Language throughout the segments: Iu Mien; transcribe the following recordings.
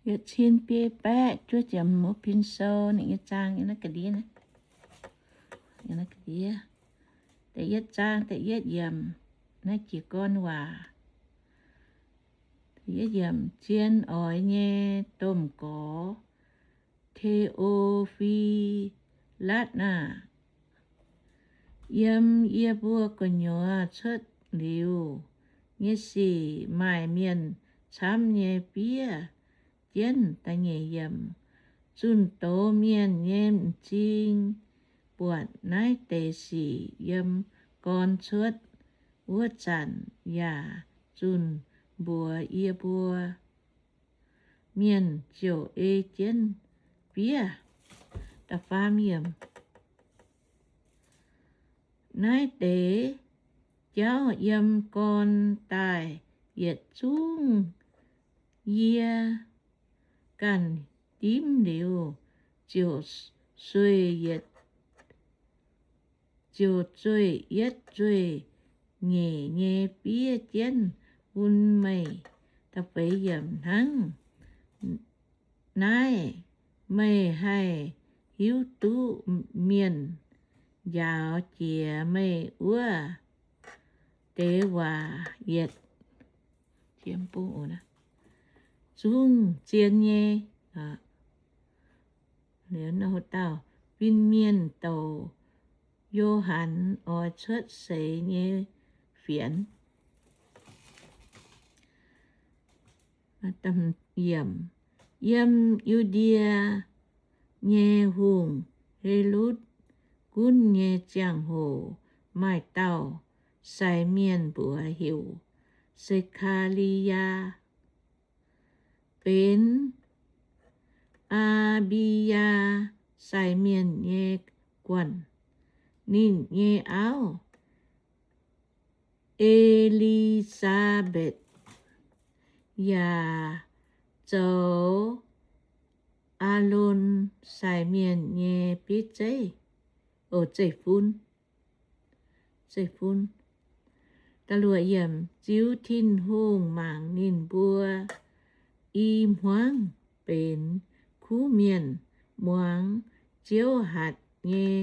Yietc cin biei baeqv juov ziepc hmz pin sou, ninh nyei zaang yiem naaiv ga'ndiev, yiem naaiv ga'ndiev. Da'yietv zaang da'yietv yiemc, naaiv jiez gorn waac. Da'yietv yiemc, zien oix nyei domh gorx Te^o^fi^latv aah! Yiem yie mbuo gu'nyuoz cuotv liuz nyei sic maaih mienh camv nyei fiev jienv. Da'nyeic yiemc, zunh doz mienh nyei m'zing buatc naaiv deix sic yiem gorn cuotv wuov zanc yaac zunh mbuox yie mbuo. Mienh ziouc ei jienv fiev. Da'faam yiemc, naaiv deix jauv yiem gorn daaih yietc zungv yie ganh dimv liuz, ziouc sueih yietc, ziouc zueih yietv zueih nyeic nyei fiev jienv bun meih. Da'feix yiemc, hnangv naaiv meih haih hiuv duqv mienh njaaux jiex meih wuov deix waac yietc zungv zien nyei. Liuz dauh fin-mienh douc Yo^han oix cuotv seix nyei fienx. Yiem Yu^ndie nyei hungh, Helotv gunv nyei ziangh hoc, maaih dauh sai mienh mbuox heuc Se^kaa^li^yaa, benx Aa^mbi^yaa sai mienh nyei guanh. Ninh nyei auv, E^li^saa^mbetc, yaac zoux Aalon sai mienh nyei bieiv zeiv, o, zeiv-fun. Zeiv-fun. Ziux Tin-Hungh mangc ninh mbuo i hmuangv benx kuv mienh, muangx Ziouv hatc nyei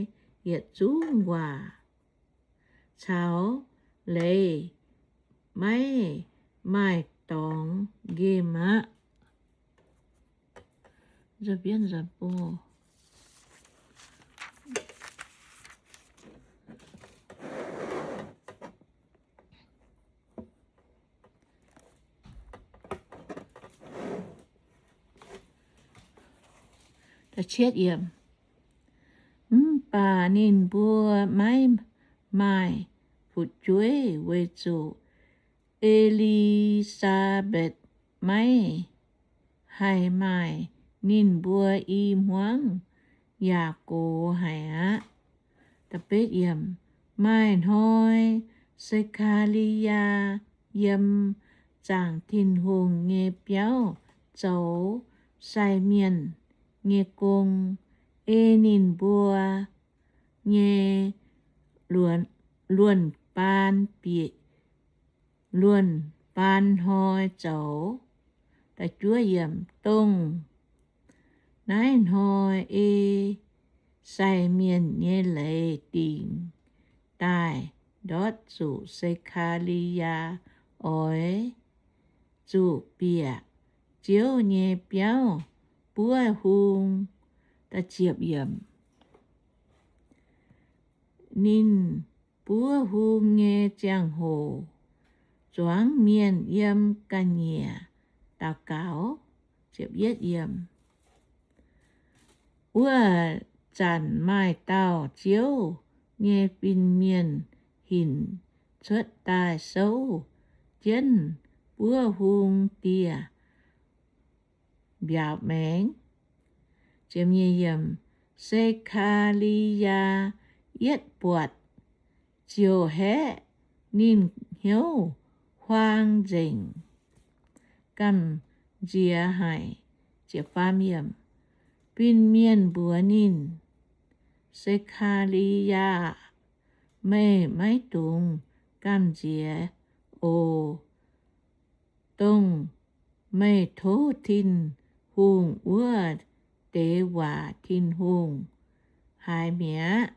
yietc zungv waac, caux leiz maiv maaih dorngx nqemh aqv. Mv baac ninh mbuo maiv maaih fu'jueiv, weic zuqc E^li^saa^mbetc maiv haih maaih ninh mbuo i hmuangv yaac gox haic aqv. Maaih hnoi Se^kaa^li^yaa yiem zaangc Tin-Hungh nyei biauv zoux sai mienh nyei gong, ei ninh mbuo nyei luonc baan bieqc, luonc baan hnoi zoux. Dongh naaiv hnoi ei sai mienh nyei leiz dingc daaih ndortv zuqc Se^kaa^li^yaa oix zuqc bieqc Ziouv nyei biauv buov hung. Ninh buov hung nyei ziangh hoc, zuangx mienh yiem ga'nyiec daux gaux. Wuov zanc maaih dauh Ziouv nyei fin-mienh hinc cuotv daaih souv jienv buov hung dieh mbiaauc maengx. Se^kaa^li^yaa yietv buatc, ziouc haeqv ninh hnyouv huaang nzengc, gamh nziex haic. Fin-mienh mbuox ninh, Se^kaa^li^yaa aah! Meih maiv dungx gamh nziex oc. Dongh meih tov Tin-Hungh hungh wuov deix waac Tin-Hungh haiz mi'aqv.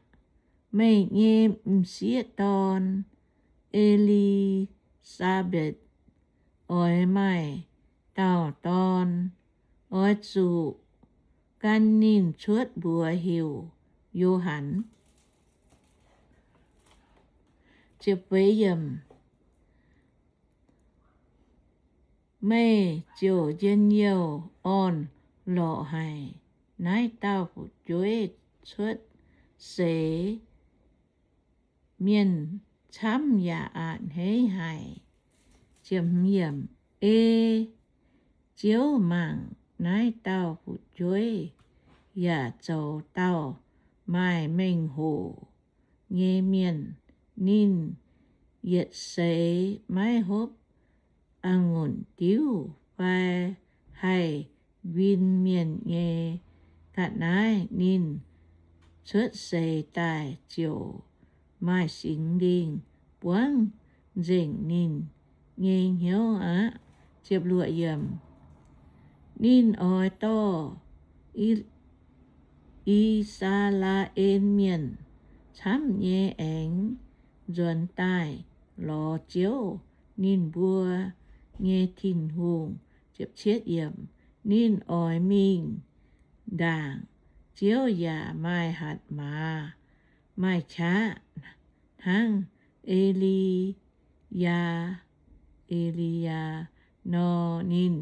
Meih nyei m'sieqv dorn, E^li^saa^mbetc, oix maaih dauh dorn. Oix zuqc gan ninh cuotv mbuox heuc Yo^han. Meih ziouc njien-youh orn-lorqc haic. Naaiv dauh fu'jueiv cuotv seix, mienh camv yaac a'hneiv haic. Ei Ziouv mangc naaiv dauh fu'jueiv yaac zoux dauh maaih mengh hoc nyei mienh. Ninh yietc seix maiv hopv a'ngunc diuv fai haih nquin mienh nyei ga'naaiv. Ninh cuotv seix daaih ziouc maaih Singx Lingh buangv nzengc ninh nyei hnyouv aqv. Ninh oix dorh I, I^saa^laa^en Mienh camv nyei aengx nzuonx daaih lorz Ziouv, ninh mbuo nyei Tin-Hungh. Ninh oix mingh ndaangc Ziouv yaac maaih hatc maaz, maaih qaqv hnangv E^li^yaa, E^li^yaa nor. Ninh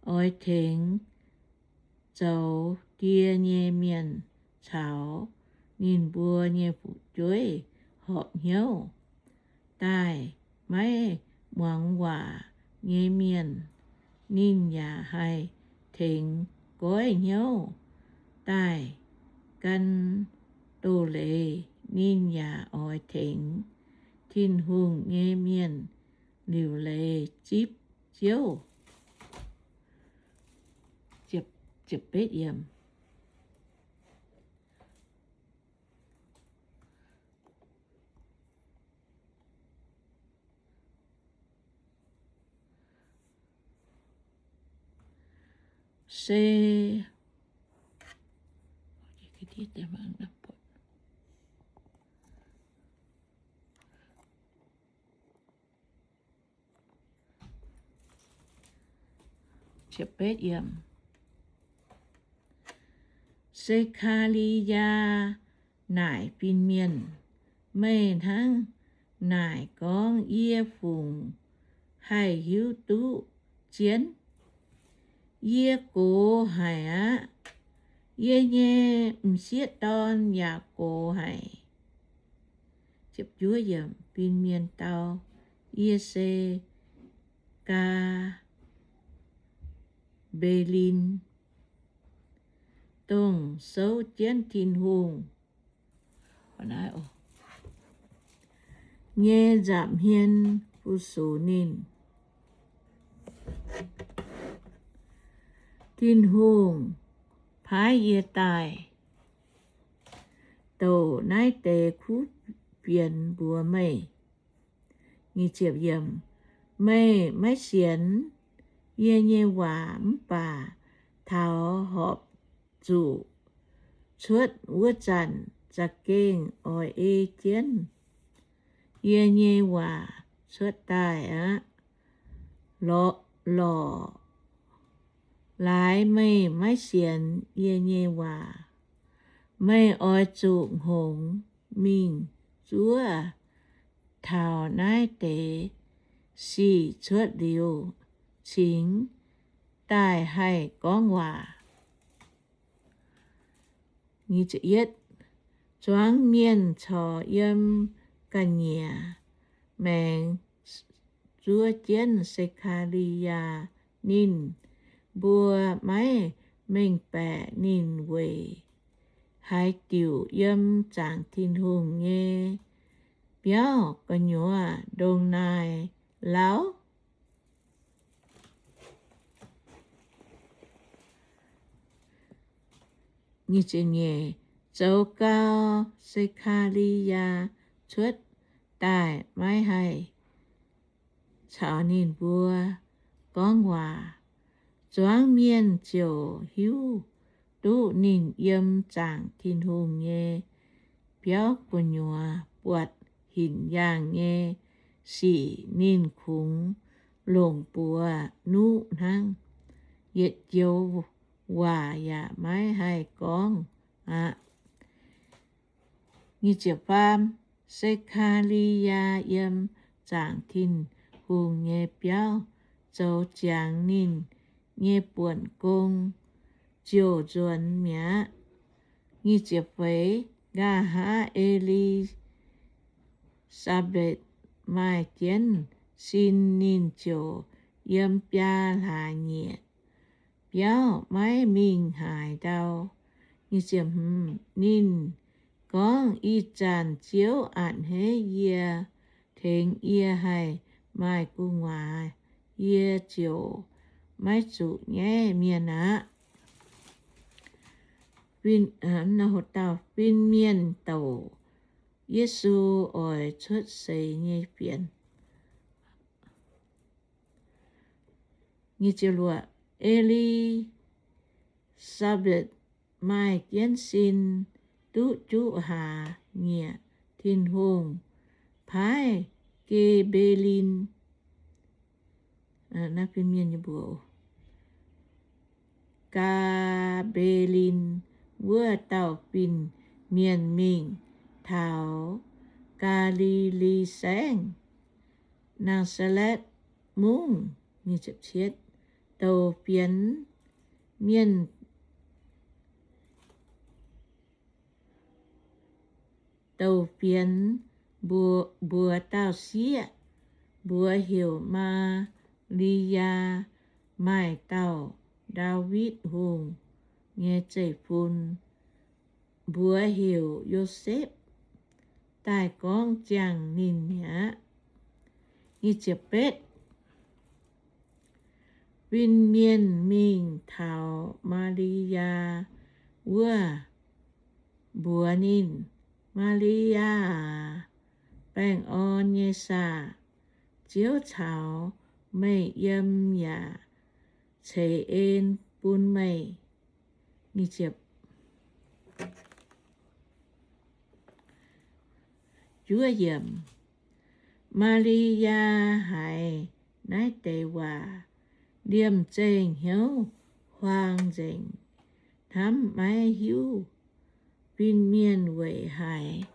oix tengx zoux die nyei mienh caux ninh mbuo nyei fu'jueiv horpc hnyouv daaih maiv muangx waac nyei mienh. Ninh yaac haih tengx goiv hnyouv daaih gan doz-leiz. Ninh yaac oix tengx Tin-Hungh nyei mienh liuc leiz zipv Ziouv. Se Se^kaa^li^yaa naaic fin-mienh, Meih hnangv naaic gorngv yie fungc haih hiuv duqv jienv? Yie gox haic aqv. Yie nyei m'sieqv dorn yaac gox haic. Fin-mienh dau, Yie se Gaa^mbe^lin, dongh souv jienv Tin-Hungh nyei nza'hmien fu-sux ninh. Tin-Hungh paaiv yie daaih douc naaiv deix kuv fienx mbuox meih. Meih maiv sienx yie nyei waac, mv baac taux horpc zuqc cuotv wuov zanc za'gengh oix ei jienv yie nyei waac cuotv daaih aqv. Lorqc, lorqc, laaix meih maiv sienx yie nyei waac, meih oix zuqc hngongx mingh zuov taux naaiv deix sic cuotv liuz cingx daaih haih gorngv waac. Zuangx mienh corc yiem ga'nyiec maengx zuov jienv Se^kaa^li^yaa. Ninh mbuo maiv mengh baeqc ninh weic haaix diuc yiem zaangc Tin-Hungh nyei biauv gu'nyuoz ndongc naaic lauh. Zoux gau, Se^kaa^li^yaa cuotv daaih maiv haih caux ninh mbuo gorngv waac. Zuangx mienh ziouc hiuv duqv ninh yiem zaangc Tin-Hungh nyei biauv gu'nyuoz buatc hinc yaangh nyei sic. Ninh kungx longc buoz nuqv hnangv, yietc joux waac yaac maiv haih gorngv aqv. Nyic ziepc faam, Se^kaa^li^yaa yiem zaangc Tin-Hungh nyei biauv zoux ziangx ninh nyei buonc gong ziouc nzuonx mi'aqv. Nyic ziepc feix, Nqa'haav E^li^saa^mbetc maaih jienv sin, ninh ziouc yiem biaa hlaax nyieqc biauv maiv mingh haaix ndau. Ninh gorngv, Ih zanc Ziouv a'hneiv yie, tengx yie haih maaih gu'nguaaz, yie ziouc maiv zuqc nyaiv mienh aqv. Fin-mienh douc Yesu oix cuotv seix nyei fienx. E^li^saa^mbetc maaih jienv sin duqv juqv hlaax nyieqc, Tin-Hungh paaiv Ge^mbe^lin, Gaa^mbe^lin wuov dauh fin-mienh mingh taux Gaa^li^li Saengv, Naa^saa^letv Mungv. Douc fienx mienh, douc fienx mbuox dauh sieqv, mbuox heuc Maa^li^yaa, maaih dauh Ndaawitv Hungh nyei zeiv-fun, mbuox heuc Yosepv, daaih gorngv ziangh ninh mi'aqv. Fin-mienh mingh taux Maa^li^yaa wuov, mbuox ninh, Maa^li^yaa aac, baengh orn nyei saah! Ziouv caux meih yiem yaac ceix en bun meih. Maa^li^yaa haiz naaiv deix waac, liemh zeih hnyouv huaang nzengc, hnamv maiv hiuv fin-mienh weic haaix.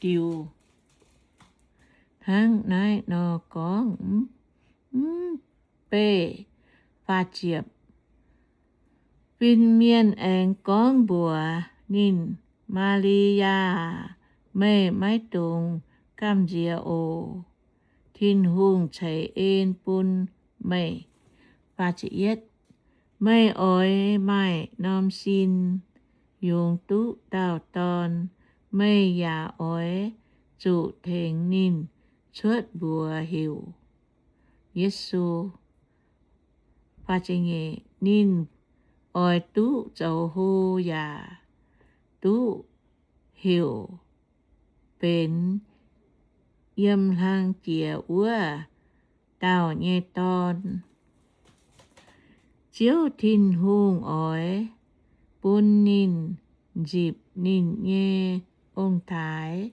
Diuh hnangv naaiv nor gorngv mv, mv beih. Fin-mienh aengx gorngv mbuox ninh, Maa^li^yaa aac, meih maiv dungx gamh nziex oc. Tin-Hungh ceix en bun meih. Meih oix maaih norm sin, yungz duqv dauh dorn. Meih yaac oix zuqc tengx ninh cuotv mbuox heuc Yesu. Ninh oix duqv zoux hlo yaac duqv heuc benx Yiem Hlang Jiex Wuov Dauh nyei Dorn. Ziouv Tin-Hungh oix bun ninh nzipc ninh nyei ong-taaix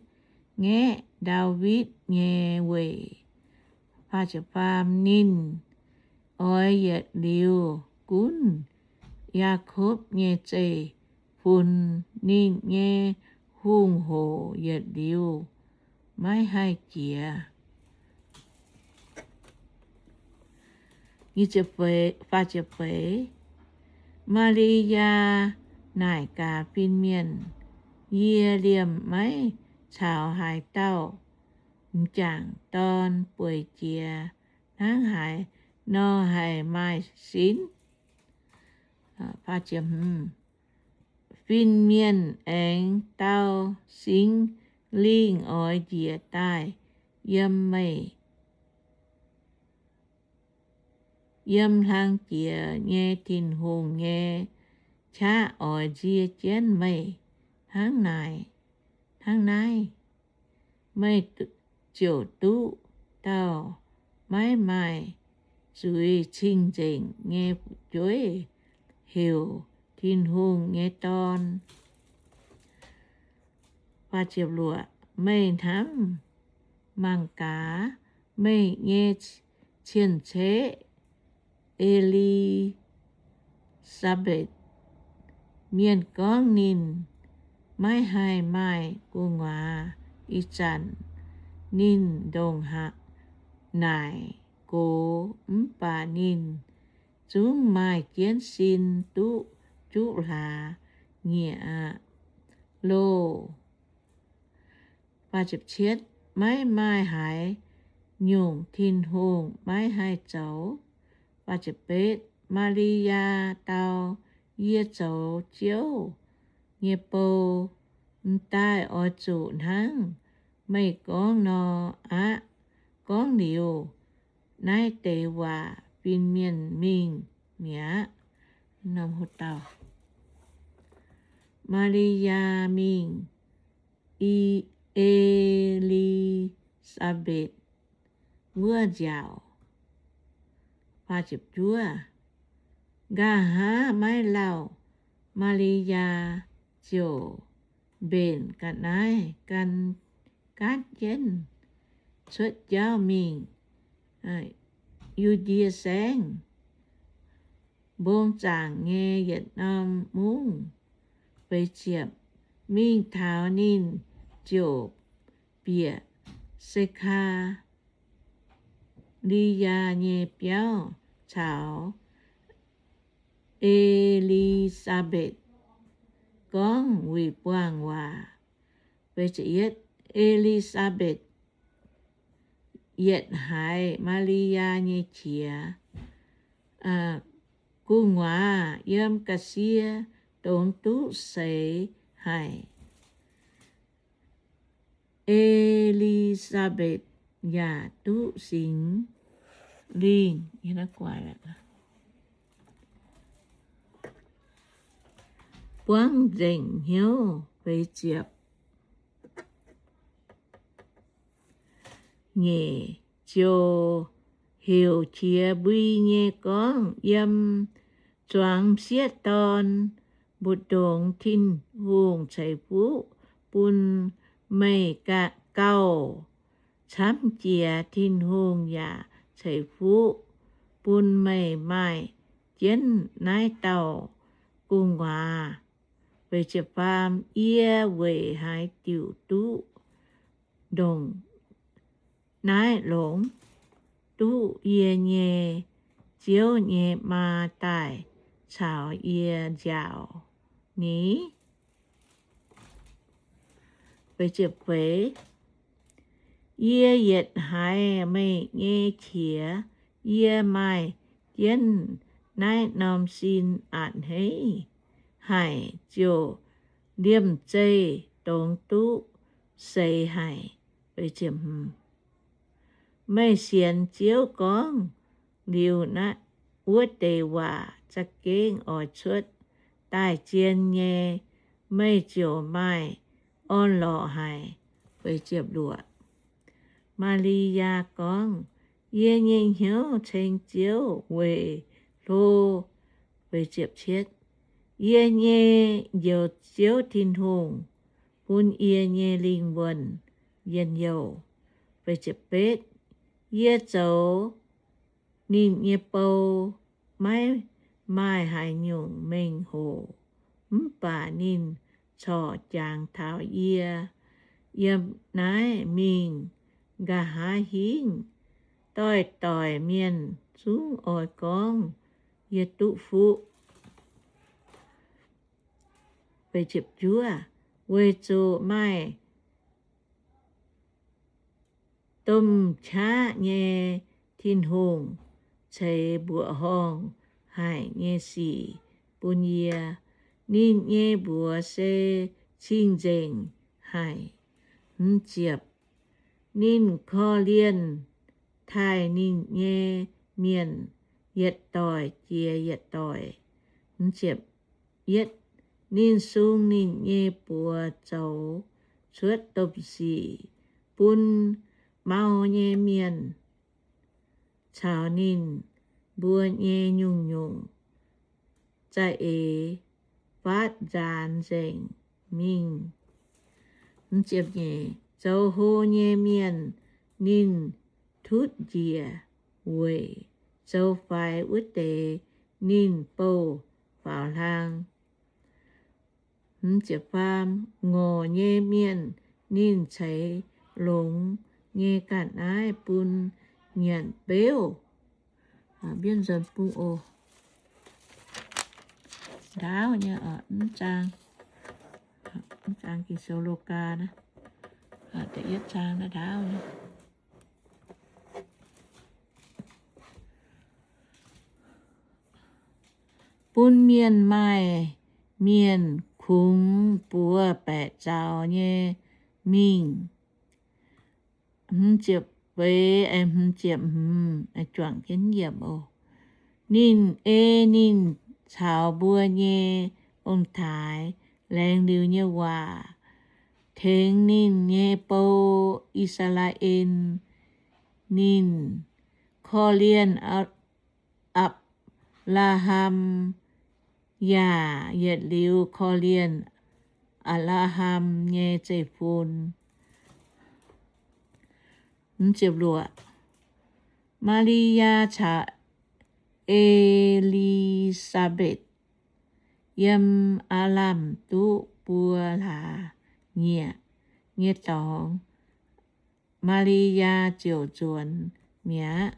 ngaeqv Ndaawitv nyei weic. Ninh oix yietc liuz gunv Yaakopv nyei zeiv-fun. Ninh nyei hungh hoc yietc liuz maiv haih jiex. Maa^li^yaa naaic gaax fin-mienh, Yie liemh maiv caux haaix dauh m'jangc dorn bueix jiex. Hnangv haaix nor haih maaih sin? Fin-mienh aengx dau, Singx Lingh oix njiec daaih yiem meih, Yiem Hlang Jiex nyei Tin-Hungh nyei qaqv oix nzie jienv meih hnangv naaic, hnangv naaiv. meih ziouc duqv dauh maiv maaih zuiz cing-nzengc nyei fu'jueiv heuc Tin-Hungh nyei Dorn. Meih hnamv mangc gaax, meih nyei cien-ceqv, E^li^saa^mbetc, mienh gorngv ninh maiv haih maaih gu'nguaaz. Ih zanc ninh ndongc naaic gox, mv baac ninh zungv maaih jienv sin duqv juqv hlaax nyiec aqv loh. Maiv maaih haaix nyungc Tin-Hungh maiv haih zoux. Maa^li^yaa dau, Yie zoux Ziouv nyei bou, m'daaih oix zuqc hnangv meih gorngv nor aqv. Gorngv liuz, naaiv deix waac fin-mienh mingh mi'aqv. Maa^li^yaa mingh E^li^saa^mbetc wuov nziaauc. Nqa'haav maiv lauh, Maa^li^yaa ziouc mbenc ga'naaiv gan gaatv jienv cuotv jauv mingh Yu^ndie Saengv, mbong zaangc nyei yietc norm mungv. Mingh taux ninh ziouc bieqc Se^kaa^li^yaa nyei biauv caux E^li^saa^mbetc gorngv wuic buangh waac. E^li^saa^mbetc yietc haiz Maa^li^yaa nyei qiex, Gu'nguaaz yiem ga'sie dongz duqv seix haic. E^li^saa^mbetc yaac duqv Singx Lingh buangv nzengc hnyouv. Nyeic, ziouc heuc qiex mbui nyei gorngv, Yiem zuangx m'sieqv dorn mbu'ndongx Tin-Hungh ceix fuqv bun meih gauh camv jiex. Tin-Hungh yaac ceix fuqv bun meih maaih jienv naaiv dauh gu'nguaaz. Yie weic haaix diuc duqv ndongc naaiv longx? Duqv yie nyei Ziouv nyei maa daaih caux yie nziaauc ni. Yie yietc haiz meih nyei qiex, yie maaih jienv naaiv norm sin a'hneiv haic, ziouc liemh zeih dongz duqv seix haic. Meih sienx Ziouv gorngv liuz wuov deix waac za'gengh oix cuotv daaih zien nyei, meih ziouc maaih orn-lorqc haic. Maa^li^yaa gorngv, Yie nyei hnyouv ceng Ziouv weic hlo. Yie nyei Njoux Ziouv Tin-Hungh bun yie nyei lingh wuonh njien-youh. Yie zoux ninh nyei bou maiv maaih haaix nyungc mengh hoc, mv baac ninh corc jangx taux yie yiem naaiv mingh nqa'haav hingv. Doix-doix mienh zungv oix gorngv yie duqv fuqv, weic zuqc maaih domh qaqv nyei Tin-Hungh ceix mbuoqc horngh haic nyei sic bun yie. Ninh nyei mbuox se cing-nzengc haic. Ninh korv-lienh taaih ninh nyei mienh yietc doic jiex yietc doic. Ninh sung ninh nyei buoz zoux cuotv domh sic bun mau nyei mienh caux ninh mbuo nyei nyungc-nyungc za'eix faatv nzaanx nzengc mingh. Zoux hlo nyei mienh ninh tutv njiec weic zoux faix wuov deix ninh bouh faaux hlang. Ngorc nyei mienh ninh ceix longx nyei ga'naaiv bun nyanc beuv. Mbienv nzuonx bung oc. Ndaauv nyei, mv zaang, mv zaang Ging-Sou Logaa naaiv, da'yietv zaang naaiv ndaauv nyei. Bun mienh maaih mienh kungx buoz-baeqc zaux nyei mingh. Hmz ziepc feix, hmz ziepc hmz, juangc jienv yiem oc. Ninh ei ninh caux mbuo nyei ong-taaix laengz liuz nyei waac tengx ninh nyei bou, I^saa^laa^en. Ninh korv-lienh Apc^laa^ham, yaac yietc liuz korv-lienh Apc^laa^ham nyei zeiv-fun. Maa^li^yaa caux E^li^saa^mbetc yiem aav lamh duqv buo hlaax nyieqc nyei dorngx, Maa^li^yaa ziouc nzuonx mi'aqv.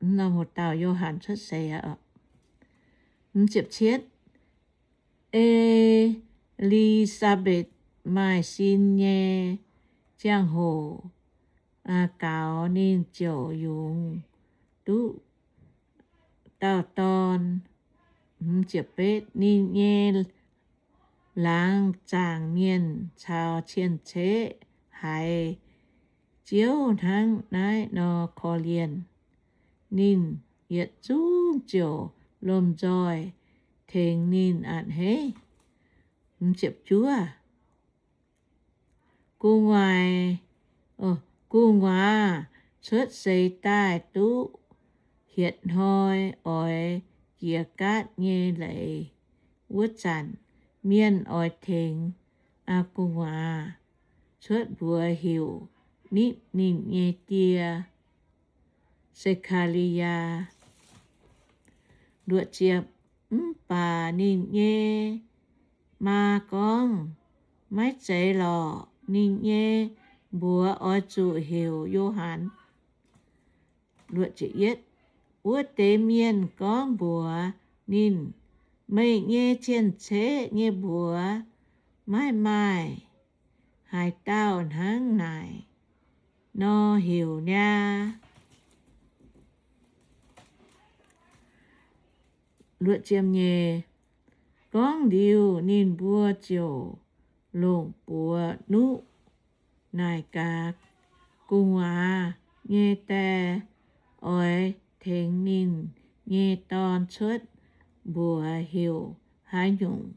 Mv norm hoc dauh Yo^han cuotv seix aqv. E^li^saa^mbetc maaih sin nyei ziangh hoc gaux, ninh ziouc yungz duqv dauh dorn. Ninh nyei laangz zaangc mienh caux cien-ceqv haiz Ziouv hnangv naaiv nor korv-lienh, ninh yietc zungv ziouc lomh nzoih tengx ninh a'hneiv. Gu'nguaaz, gu'nguaaz cuotv seix daaih duqv hietc hnoi oix jiex gaatv nyei leiz wuov zanc, mienh oix tengx gu'nguaaz cuotv mbuox heuc nitv ninh nyei die, Se^kaa^li^yaa. Mv baac ninh nyei maa gorngv, Maiv zeiz lorqc. Ninh nyei mbuox oix zuqc heuc Yo^han. Wuov deix mienh gorngv mbuox ninh, Meih nyei cien-ceqv nyei mbuox maiv maaih haaix dauh hnangv naaic nor heuc niaa. Gorngv liuz, ninh mbuo ziouc longc buoz nuqv naaic gaax gu'nguaaz nyei die oix tengx ninh nyei dorn cuotv mbuox heuc haaix nyungc.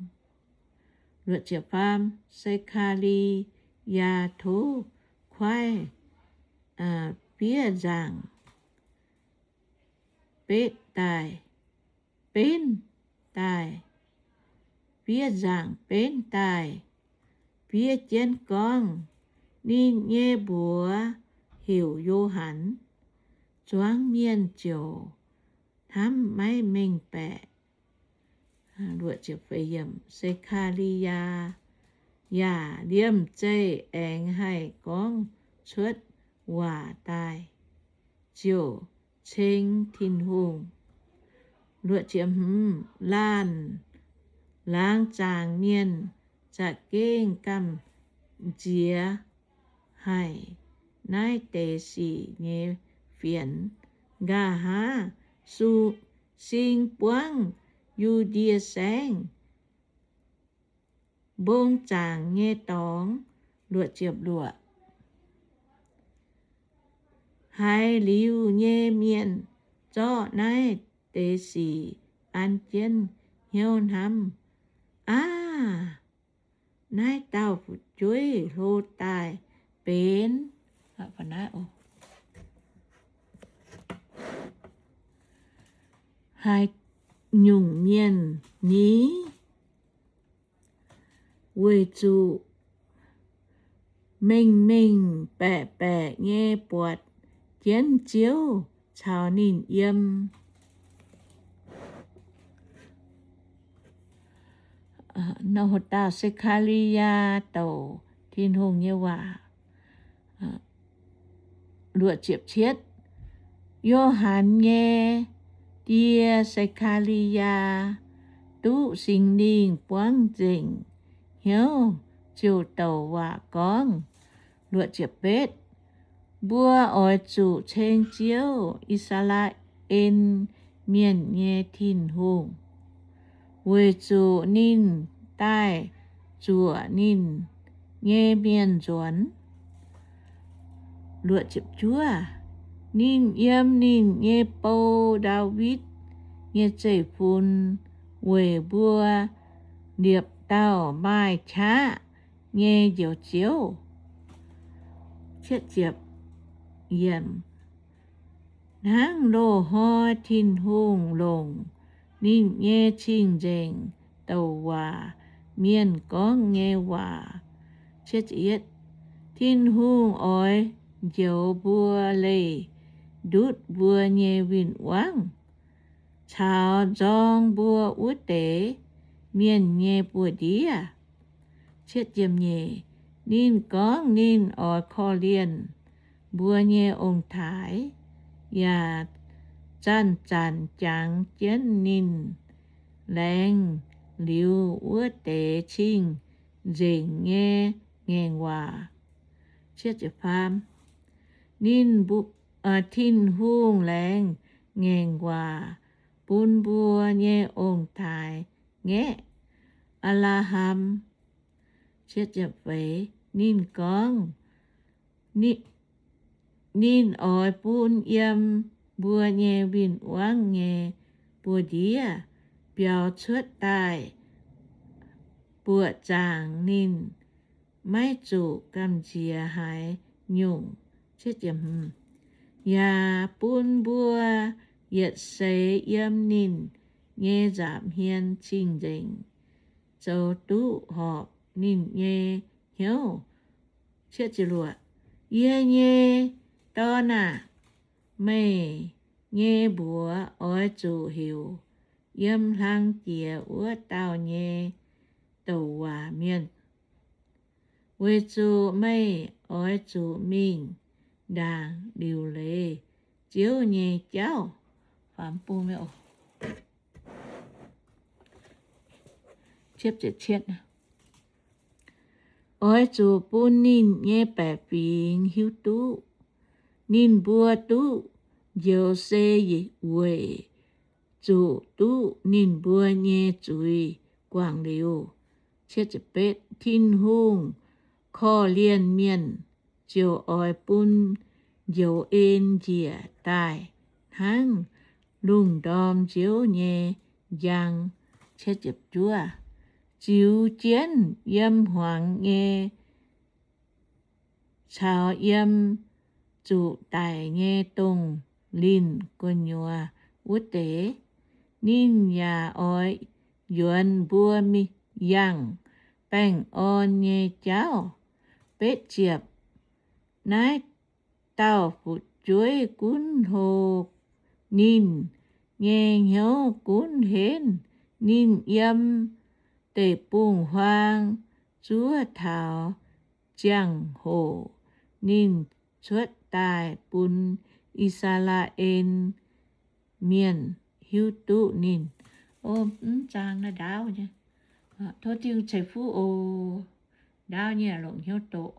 Se^kaa^li^yaa tov kuaaiv fiev nzaangc betv daaih, benv daaih, fiev nzaangc benv daaih, fiev jienv gorngv, Ninh nyei mbuox heuc Yo^han. Zuangx mienh ziouc hnamv maiv mengh baeqc. Se^kaa^li^yaa yaac liemh zeih aengx haih gorngv cuotv waac daaih, ziouc ceng Tin-Hungh. Laanh laangz zaangc mienh za'gengh gamh nziex haic naaiv deix sic nyei fienx. Nqa'haav sing buangv Yu^ndie Saengv mbong zaangc nyei dorngx. Haiz liuz nyei mienh zorqv naaiv deix sic an jienv hnyouv hnamv, Aav, naaiv dauh fu'jueiv hlo daaih zuqc mengh mengh baeqc baeqc nyei buatc jienv Ziouv caux ninh yiem. Nor haaix dauh? Se^kaa^li^yaa douc Tin-Hungh nyei waac. Luoqc ziepc cietv. Yo^han nyei die, Se^kaa^li^yaa, duqv Singx Lingh buangv nzengc hnyouv ziouc douc waac gorngv, Luoqc ziepc betv. Mbuo oix zuqc ceng Ziouv, I^saa^laa^en Mienh nyei Tin-Hungh, weic zuqc ninh daaih zuoqc ninh nyei mienh nzuonx. Luoqc ziepc juov. Ninh yiem ninh nyei bou, Ndaawitv nyei zeiv-fun, weic mbuo liepc dauh maaih qaqv nyei Njoux Ziouv. Hnangv loz-hnoi Tin-Hungh longc ninh nyei cing-nzengc douc waac mienh gorngv nyei waac. Tin-Hungh oix njoux mbuo leih ndutv mbuo nyei win-wangv caux nzorng mbuo wuov deix mienh nyei buoz-ndiev. Ninh gorngv ninh oix korv-lienh mbuo nyei ong-taaix, yaac zanc-zanc jangx jienv ninh laengz liuz wuov deix cing-nzengc nyei ngaengc waac. Ninh, Tin-Hungh laengz ngaengc waac bun mbuo nyei ong-taaix-ngaeqv, Apc^laa^ham. Ninh gorngv ninh oix bun yiem mbuo nyei win-wangv nyei buoz-ndiev biaux cuotv daaih buoqc zaangc ninh, maiv zuqc gamh nziex haaix nyungc. Yaac bun mbuo yietc seix yiem ninh nyei nza'hmien cing-nzengc, zoux duqv horpc ninh nyei hnyouv. Yie nyei dorn aah! Meih nyei mbuox oix zuqc heuc yiem hlang jiex wuov dauh nyei douc waac mienh, weic zuqc meih oix zuqc mingh ndaangc liuc leiz Ziouv nyei jauv. Oix zuqc bun ninh nyei baeqc fingx hiuv duqv ninh mbuo duqv njoux se weic zuqc duqv ninh mbuo nyei zuiz guangc liuz. Tin-Hungh korv-lienh mienh ziouc oix bun njoux en njiec daaih hnangv lungh ndorm nziouv nyei njang, ziux jienv yiem hmuangx nyei caux yiem zuqc daic nyei dongh linh gu'nyuoz wuov deix. Ninh yaac oix nzuonx mbuo yangh baengh orn nyei jauv. Betv ziepc. Naaiv dauh fu'jueiv gunv hlo ninh nyei hnyouv gunv henv. Ninh yiem deic-bung-huaang zuov taux ziangh hoc ninh cuotv daaih bun I^saa^laa^en Mienh hiuv duqv ninh. Mv zaang naaiv ndaauv nyei. Tov Tin-Hungh ceix fuqv oc. Ndaauv nyei longc hnyouv doqc.